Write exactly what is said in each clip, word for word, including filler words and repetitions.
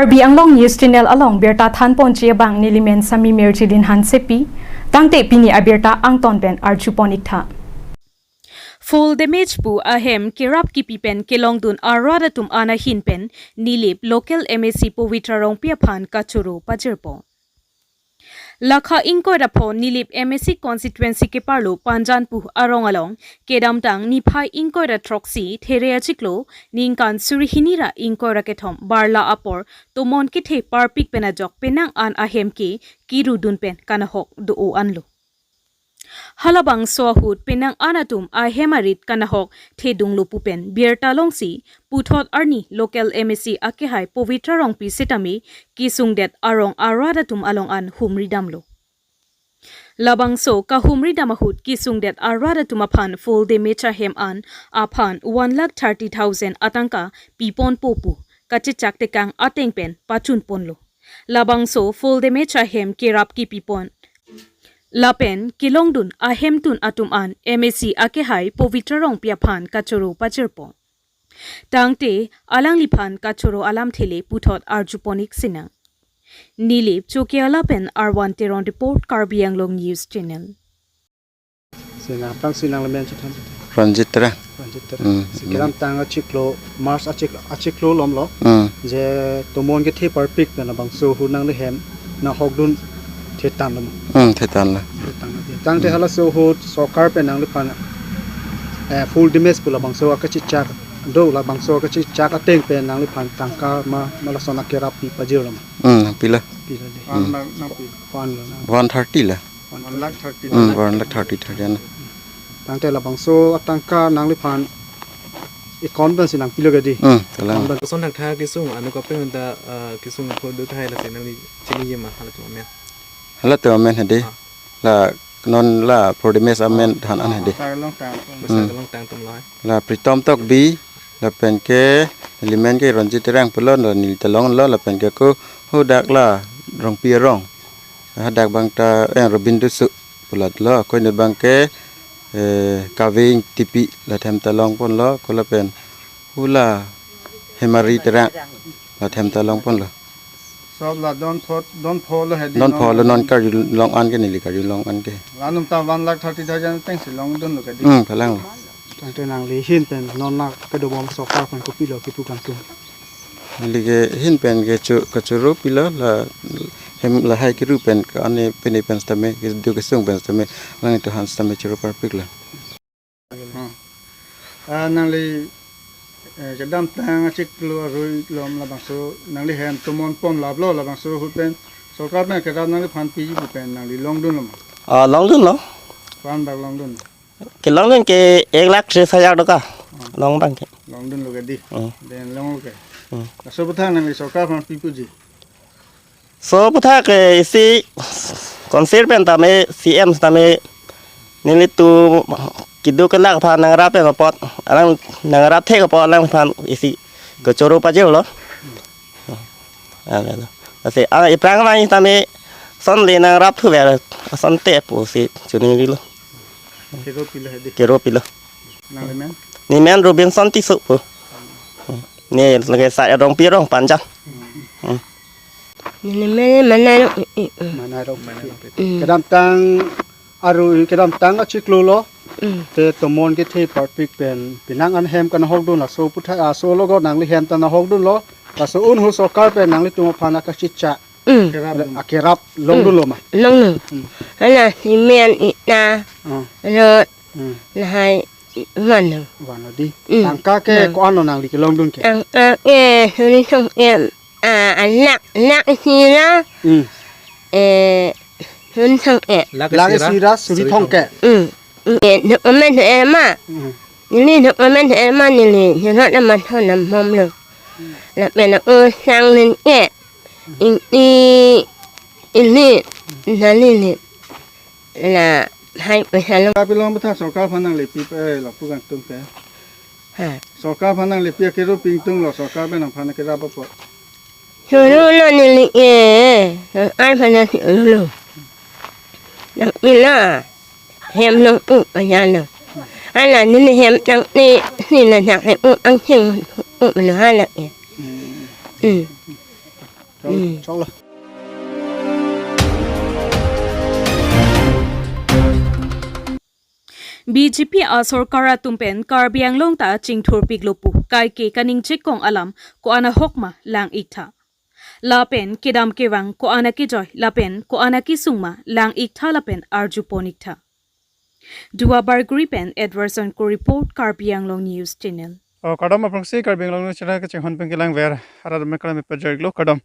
Karbi Anglong News Channel along birta thanponji abang nelimen Sami Mirjilin Hansepi, tangte pini abirta angton pen arjupon iktha. Full damage pu ahem kerap kipi pen kelongdun arat atum an ahin pen Nilip local M A C Pavitra Rongpi aphan kachoro pajirpo. Lakha ingkoi ra pho Nilip M A C constituency keparlo Panjanpuh arong along kedamtang niphai ingkoi ra throksi There achiklo ningkan suri hini ra ingkoi ra kethom barla apor tomon kethe parpik pen ajok penang an ahem ke kirudun pen kanahok do-o anlo. Halabangso ahut penang an atum ahem arit kanahok thedunglo pu pen birta longsi puthot arni local M A C akehai Pavitra Rongpi setame kesungdet arong arat atum along an humri damlo. Labangso kahumri dam ahut kesungdet arat atum aphan full damage ahem an aphan one lakh thirty thousand atangka piponpo pu kachechak tekang ateng pen pachunponlo. Labangso full damage ahem kerap kipipon lapen kelongdun ahemtun atum an M A C akehai Pavitra Rongpi aphan kachoro pajirpo. Tangte alangliphan kachoro alamthe le puthot arjupon ik sinang. Nilip Chokiala pen Arwan Teron report, Karbi Anglong News Channel. Sinang, aphrang sinang le men chethan. Ranjit Terang. Ranjit Terang. Hmm, si hmm. Kedamtang achiklo, March achik, achiklo lomlo. Hmm. Je tomon kethe parpik pen labangso ahut nanglihem nahokdun thetan lo. Hmm, thetan lo. Thetan lo. Tangte halaso ahut sorkar pen nangliphan, eh, full damage pu labangso akachechak do, labangso akachechak ateng pen nangliphan tangka ma, ma lason akerap pi pajirlo ma? Hmm, pilo. Pilo de. Hmm. One lakh nangpi. One lakh nang. One thirty lo. One lakh thirty. Hmm, one lakh thirty thousand. Tangte labangso atangka nangliphan account pensi nangpilo ke di? Hmm, kalang. Account pen. Lason thakthak kesung anu kapeng ta, eh, kesung pho do tahai lasi nangli chiniji ma halatum amen? Halatum amen hedi. Ah. La non la full damage amen, ah, than an hedi. Pasar along tang. Pasar along tang atum lo. La Pritom Tokbi, lapen ke nelimen ke Ranjit Terang pulo, la neli ta longlo, lapen ke ko hadak la Rongpi arong. Hadak abang ta, eh, Robin Dusu pulo lo, ko inut abang ke, eh, Kaving Tipi, la athem ta longponlo, ko lapen hu la Hemari Terang, la athem ta longponlo. Sob la don pho, don pho lo hedi. Don pho lo, non karjulong an ke, neli karjulong an ke. La num ta one lakh thirty thousand atengsi longdunlo ke di? Hmm, kalang lo. Tangte nangli ahin pen non na kedobom sorkar pen kopilo kipu kangtung? Neli ke ahin pen ke chu, kachoro pilo, la hem lahai kiru pen ke ane pene pen setame, kedo kesung pen setame, alanglitum aphan setame choro parpiklo. Hmm. Ah, nangli, eh, kedamtang achiklo arui lom labangso nanglihem tomon pon laplo, labangso ahut pen sorkar pen kerap nangliphan piji pu pen nangli longdunlo ma? Ah, longdunlo. Ko-an bak longdun? Kelongdun ke ek lakh tris hajar toka. Hmm. Long abang ke. Longdunlo ke di. Hmm. Den longlo ke. Hmm. Laso aphuthak nangli sorkar aphan pi puji? Laso aphuthak ke isi council pen tame, C M tame nelitum kedo kelak aphan nangrap pen apot, alang nangrap thek apot alangphan isi kachoro pajirlo. Alo, alo. Lasi, ah, iphrang abang tame ason le nangrap thuver, asonte pusi chiningrilo. Kero pilo hedi? Kero pilo. Nangli men? Neli men Robinson Tisso pu. Ne lake sa Rongpi arong Panjan. Hmm. Neli men Manai Rong. Manai Rong. Hmm. Kedamtang arui, kedamtang achiklo lo. Hmm. Te tomon kethe parpik pen penang an hem kanahokdun, laso aphuthak, laso alogot nangli hem ta nahokdunlo. Laso ahut sorkar pen nanglitum aphan akachechak, hmm, akerap longdunlo ma? Longdun. Hmm. Hala cement ita. Ah. Hala, hmm, lahai vanlo. Vanlo di. Hmm. Tangka ke, hmm, ko-an lo nangli kelongdun ke? Tangka ke suri throksi, ah, lakh, lakh isi ra. Hmm. Eh, suri throksi. Lakh isi ra suri throksi. Hmm. Eh, document do-er ma. Hmm. Neli document do-er ma, neli sirot amat thon nang bomlo. Lapen ako sang ning ke. Ingti ili, nali ili. Lahai paisa lo. Kepilong aphuthak sorkar aphan nangli pi, eh, lapu kangtung ke? Ha. Sorkar aphan nangli pi akero pi ingtunglo, sorkar pen nangphan kerap apot? Chorolo neli ke, sorkar aphan nang chorolo. Nangpilo, hem long-u pajalo. Hala neli hem tangte, neli nang hem-u angching-u lo hala ke. Hmm. Hmm. Choklo. B J P asorkar atum pen Karbi Anglong ta chingthurpiklo pu kaike kaningje kong alam ko-an ahok ma lang-iktha. Lapen kedam kevang ko-an akejoi lapen ko-an akesung ma lang-iktha lapen arjupon-iktha. Duar Bagori pen Edwardson Kro report, Karbi Anglong News Channel. O, kardom aphrangsi Karbi Anglong News Channel kachinghon pen kelangver arat amek kala me pajor-iklo, kardom.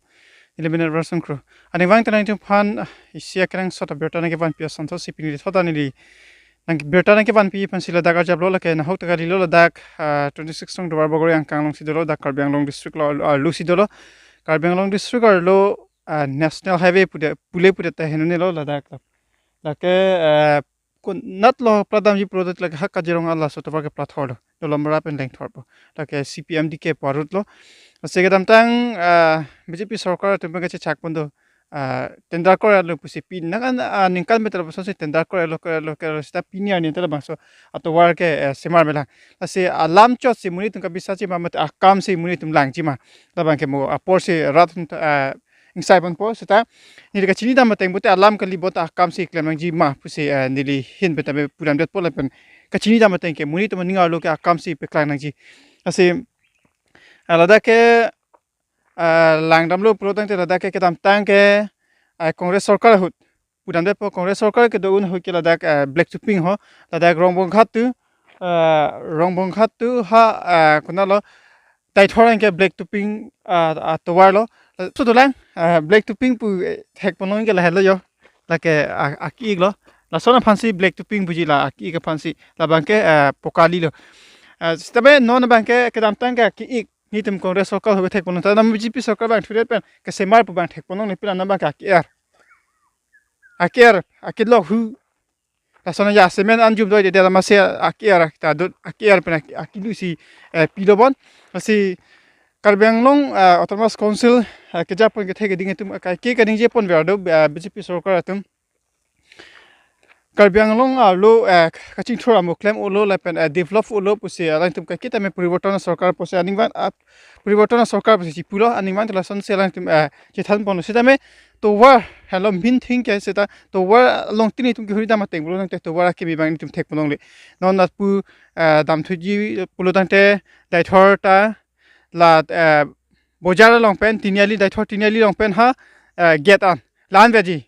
Neli men Edwardson Kro. Aning vang tenang tum phan, ah, isi akerang sot abirta nangkevanpi asonthotsi pini thot ta neli nang birta nangkevanpi aphansi ladak arjaplo, lake nahok ta kalilo ladak, ah, twenty-six nong Duar Bagori angkang alongsi dolo, dak Karbi Anglong District lo, ah, arlosi dolo. Karbi Anglong District arlo, ah, National Highway pude, pule pudet ta henune lo ladak. Lake, eh, kun natlo plat damji pulote lake ha Kaziranga laso atovar ke plat thorlo. Dolamara pen lengthorpo. Lake C P M D K pu a-route lo. Lasi kedamtang, eh, B J P sorkar atum pen kachechak pon do, eh, tender kor-etlo pusi pi nang an, ah, ningkan meter pusi tender kor-etlo, kor-etlo, kor-etlo seta pini arni ta labangso atovar ke, eh, semar melang. Lasi alam chotsi monit atum kabisarji ma mate akam si monit atum langji ma. Labang ke mo apor si rat, eh, ingsai ponpo seta neli kachinidam ateng pute alam kali bon ta akamsi klem nangji ma pusi, eh, neli ahin pen tame pudamdetpo lapen kachinidam ateng ke monit atum aning arlo ke akamsi paklang nangji. Lasi, eh, ladak ke, eh, langdamlo pulo tangte ladak ke kedamtang ke, eh, Congress sorkar ahut pudamdetpo, Congress sorkar kedo-un ahut ke ladak, eh, black topping ho, ladak Rongbonghat tu, eh, Rongbonghat tu ha, eh, konatlo Deithor anke black topping, ah, ah, tovar lo. So dolang, ah, black topping pu, eh, thekponlong ke lahelo jo. Lake, ah, aki-iklo. Lason aphansi black topping puji la aki-ik aphansi. Labang ke, ah, pokali lo. Ah, setabe non abang ke kedamtang ke aki-ik. Nelitum Congress sorkar ahut thekponlong. Tame B J P sorkar abang thudet pen kesemar pu abang thekponlongle, pila non abang ke aki-er. Aki-er, akilok hu. Lason aja cement anjum doide, dela masi aki-er ta dot, aki-er pen aki, akilu si, eh, pilo bon. Lasi Karbi Anglong, eh, Autonomous Council, eh, kejapon kethe keding atum, eh, kaike kaningje ponver do, eh, B J P sorkar atum. Karbi Anglong arlo, eh, kachingthur amo klem-olo lapen, eh, develop-olo pusi alangtum kaike tame poriborton sorkar pusi aning van, ah, poriborton sorkar pusi chipulo, aning van lasonsi alangtum, eh, chethan ponlo sitame tovar helo main thing ke seta tovar along tin itum kehuri dam ateng pulo tangte tovar akimi abang itum thekponlongle. Non lapu, eh, damthuji pulo tangte Deithor ta la, eh, bojar along pen Tiniali, Deithor Tiniali along pen ha, eh, gate an. La-an veji.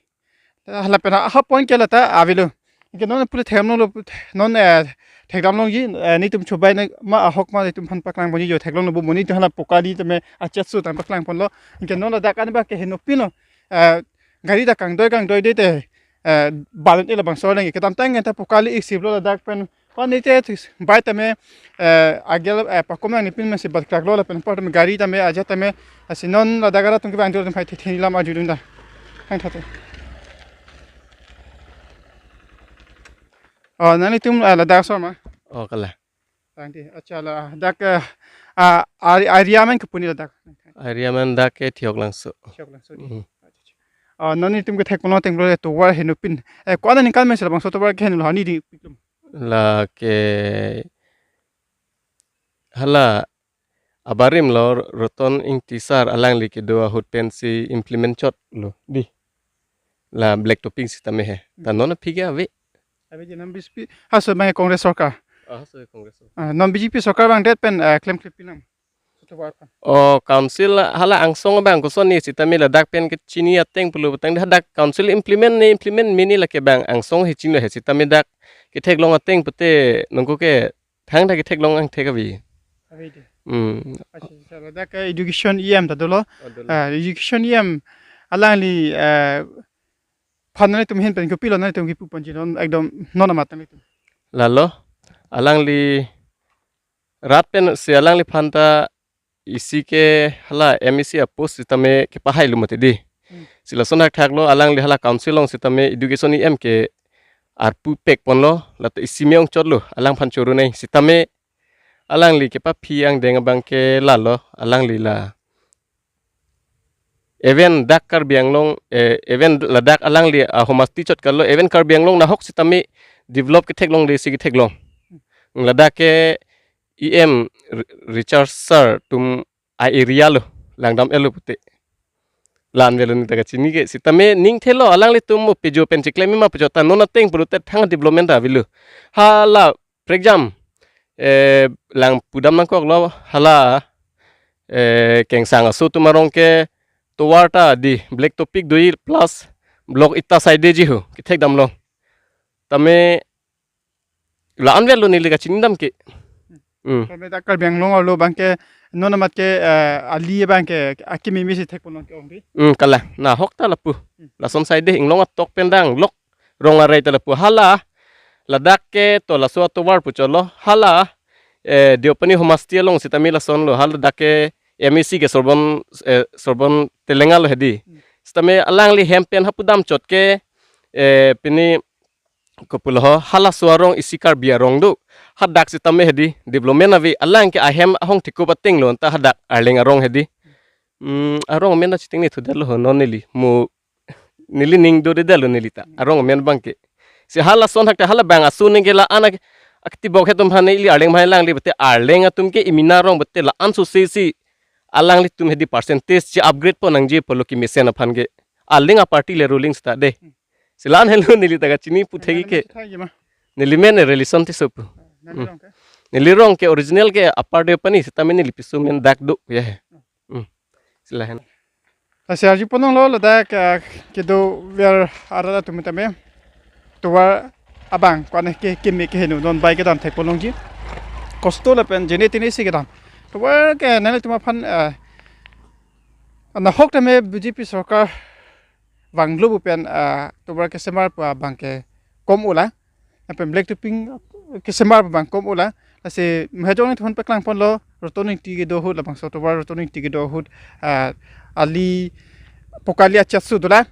Hala pen ha, ha point ke lata avelo. Anke non pule thekdamlonglo, non, eh, thekdamlongji, eh, nelitum chobai na ma ahok ma nelitum aphan paklang ponji jo, theklonglo bo monit atum hala pokali tame achetsu tame paklang ponlo. Anke non ladak an ba ke henopinlo. Eh, gari ta kangdoi kangdoi dete, eh, balun ela bangso leng kedamtang ta pokali iksiplo ladak pen. Pan nite bai tame, eh, agel, eh, pakom nangji pin masi balkraklo lapen apor tame gari tame ajat tame, lasi non ladak arat atum kevang atum phai theni lam arjudun da. Hang thate. Oh, nanglitum, ah, ladak asor ma? Oh, kala. Tangte, acha ladak, eh, ah, ari, area amen kopi ni ladak? Area amen dak ke Thiok-Langso. Thiok-Langso di. Mm. Acha, acha. Ah, non nelitum kethekponlong ateng pulote tovar henopin. Eh, ko-an aningkan amen si labangso tovar ke henlo hani di piklum? Lake hala abarim lo Roton Ingti sar alangli kedo ahut pensi implement chotlo di. La black topping sitame he. Ta non aphi ke ave. Ave je non B J P. Haso abang Congress sorkar. Ah, haso Congress sorkar. Ah, non B J P sorkar abang det pen, ah, klemkle pinang. Soto bar pan. Oh, council hala angsong abang kosonni sitame ladak pen kechini ateng pulo putangte hadak council implement ne implement mini lake abang angsong he chinilo he sitame dak ketheklong ateng pute nungko ke thangta ketheklong angthek ave. Ave de. Hmm. Acha, acha, ladak ke education E M ta dolo. Oh, dolo. Ah, education E M alangli, eh, phan nanglitum ahin pen kopilo nanglitum kipu ponji non ekdom non amat nanglitum. Lalo, alangli rat pensi alangliphan ta isi ke hala M A C apost sitame kepahailo mati di. Hmm. Si lason thakthaklo alangli hala council along sitame education E M ke arpu pekponlo, lata isi me-ong chotlo, alangphan choro nai sitame alangli kepaphi angdeng abang ke lalo, alangli la. Even dak Karbi Anglong, eh, even ladak alangli ahomasti chot kalo, even Karbi Anglong nahok sitame develop ketheklongle si ketheklong. Ladak ke E M Ri-, Richard sir atum a-area lo, langdam-etlo pute. La-an avelo neli ta kachini ke. Sitame ning thelo alanglitum mo pejo pen chiklem ma pejo ta non ateng pulote thang development ta avelo. Hala prekjam, eh, lang pudam nangkoklo hala, eh, Kengsang aso atum arong ke tovar ta di black topic do-i plus block ita side ji ho kethek damlong. Tame la-an avelo neli kachini dam ke. Hmm. Tame dak Karbi Anglong arlo abang ke non amat ke, eh, ali abang ke akimi misi thekponlong ke ong di. Hmm, kalang. Nahok ta lapu. Hmm. Lason side inglong atok pen dang lok rong arai ta lapu hala. Ladak ke to laso atovar pu cholo hala, eh, Deopani homasti along sitame lason lo hala dak ke M A C ke Sorbon, eh, Sorbon Telenga lo hedi. Hmm. Sitame alangli hem pen hapu damchot ke, eh, pini kopulo ho, halaso arong isi Karbi arong do. Hadak sitame hedi development ave, alang ke ahem ahong thikup ateng lo anta hadak Arleng arong hedi. Hmm, arong amen ta chiteng ni thudetlo ho non neli. Mo neli ning dodedetlo neli ta. Arong amen abang ke. Si halason hak ta hala abang aso ning ke la-an ak-, aktibok atum aphan ili Arleng aphan alangli bete Arleng atum ke imina arong bete la-an so se si alanglitum hedi percentage chi upgrade pon nangji pulo kemesen aphan ke. Arleng a-party le ruling seta de. Si la-an avelo neli ta kachini puthek ke. Neli men Relison Tisso pu. Neli rong ke original ke Upper Deopani sitame neli piso men dak do ya he. Hmm. Si lahen. Asi arjupon longlo ladak, ah, kedo ver arada atum tame tovar abang ko-an ke keme keheno non bai kedam thekponlongji. Kosto lapen jene tene si kedam. Tovar ke nanglitum aphan, ah, nahok tame B J P sorkar vanglo pu pen, ah, tovar kesemar pu abang ke kom ola. Lapen black topping kesemar pu abang kom ola. Lasi mahejong ni thon paklangponlo Roton Ingti kedo ahut labangso tovar Roton Ingti kedo ahut, ah, ali pokali achat su dola.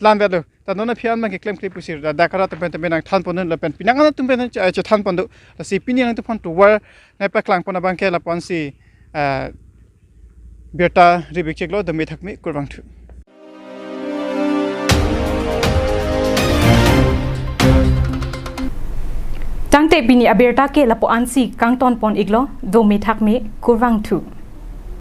La-an avelo. Ta non aphi an abang ke klemkle pusi dak arat atum pen tame nangthanpon lapen pini an atum pen, eh, chethanpon do. Lasi pini an atum aphan tovar nai paklangpon abang ke lapu-an si, ah, birta ribik chiklo, dome thakme, kurvangthu. Tangte pini abirta ke lapu-an si kangtonpon iklo, dome thakme, kurvangthu.